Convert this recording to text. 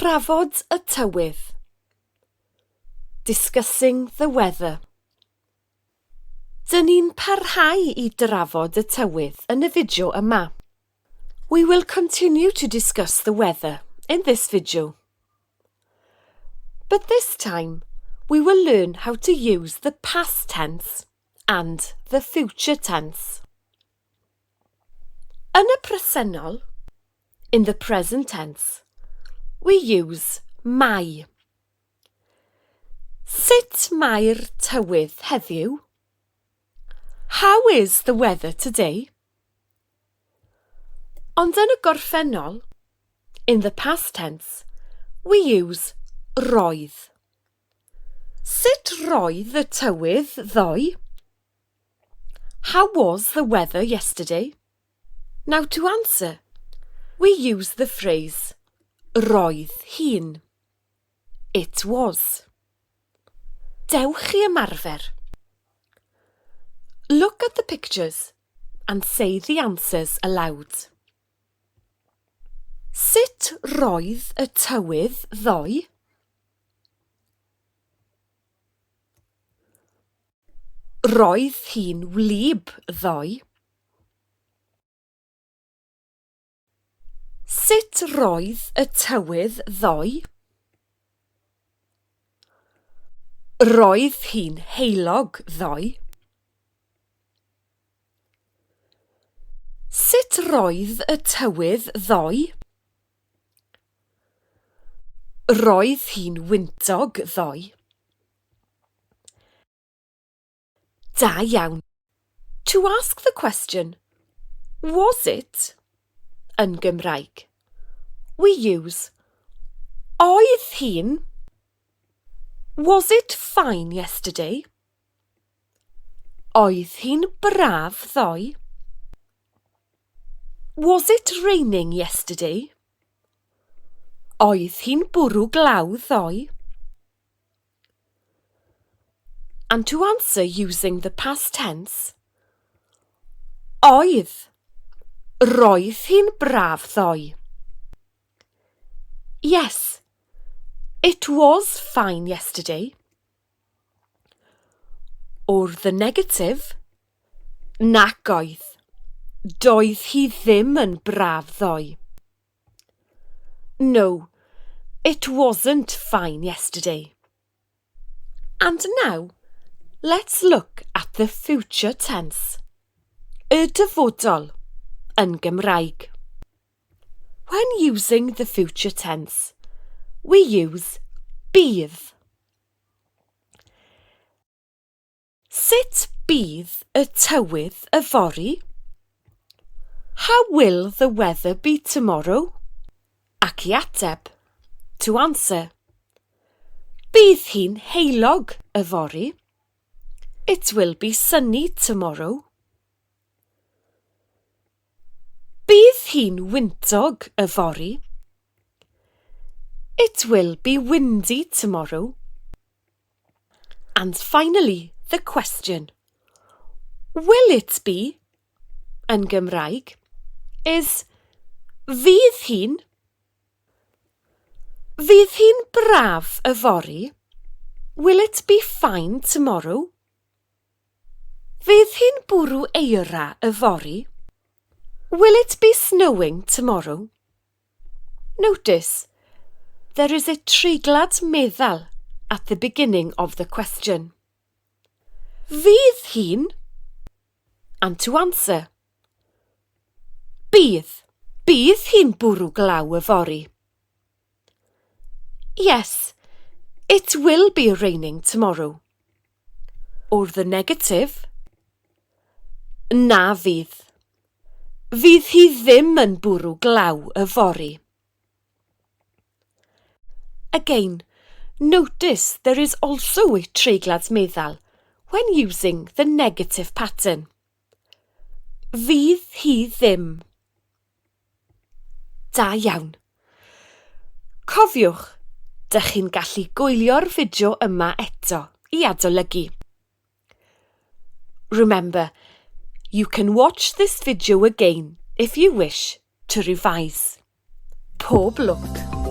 Trafod y tywydd. Discussing the weather. Dyn ni'n parhau i drafod y tywydd yn y fideo yma. We will continue to discuss the weather in this video. But this time, we will learn how to use the past tense and the future tense. Yn y presennol, in the present tense, we use mae. Sut mae'r tywydd heddiw? How is the weather today? Ond yn y gorffennol, in the past tense, we use roedd. Sut roedd y tywydd ddoe? How was the weather yesterday? Now to answer, we use the phrase roedd hi'n. It was. Dewch i ymarfer. Look at the pictures and say the answers aloud. Sut roedd y tywydd ddoe? Roedd hi'n wlyb ddoe. Sut roedd y tywydd ddoe? Roedd hi'n heulog ddoe. Sut roedd y tywydd ddoe? Roedd hi'n wyntog ddoe. Da iawn. To ask the question, was it? yn Gymraeg, we use Oedd hi'n? Was it fine yesterday? Oedd hi'n braf ddoe? Was it raining yesterday? Oedd hi'n bwrw glaw ddoe? And to answer using the past tense, Oedd. Roedd hi'n braf ddoe. Yes, it was fine yesterday. Or the negative, Nac oedd. Doedd hi ddim yn braf ddoe. No, it wasn't fine yesterday. And now, let's look at the future tense. Y dyfodol, yn Gymraeg. When using the future tense, we use bydd. Sut bydd y tywydd yfory? How will the weather be tomorrow? Ac i ateb, to answer. Bydd hi'n heulog yfory. It will be sunny tomorrow. Bydd hi'n wyntog yfory. It will be windy tomorrow. And finally, the question, Will it be, yn Gymraeg, is Fydd hi'n? Fydd hi'n braf yfory? Will it be fine tomorrow? Fydd hi'n bwrw eira yfory? Will it be snowing tomorrow? Notice, there is a treiglad meddal at the beginning of the question. Fydd hi'n? And to answer. Bydd. Bydd hi'n bwrw glaw yfory. Yes, it will be raining tomorrow. Or the negative. Na fydd. Fydd hi ddim yn bwrw glaw yfory. Again, notice there is also a treiglad meddal when using the negative pattern. Fydd hi ddim. Da iawn. Cofiwch, dych chi'n gallu gwylio'r fideo yma eto i adolygu. Remember, you can watch this video again if you wish to revise. Pob lwc!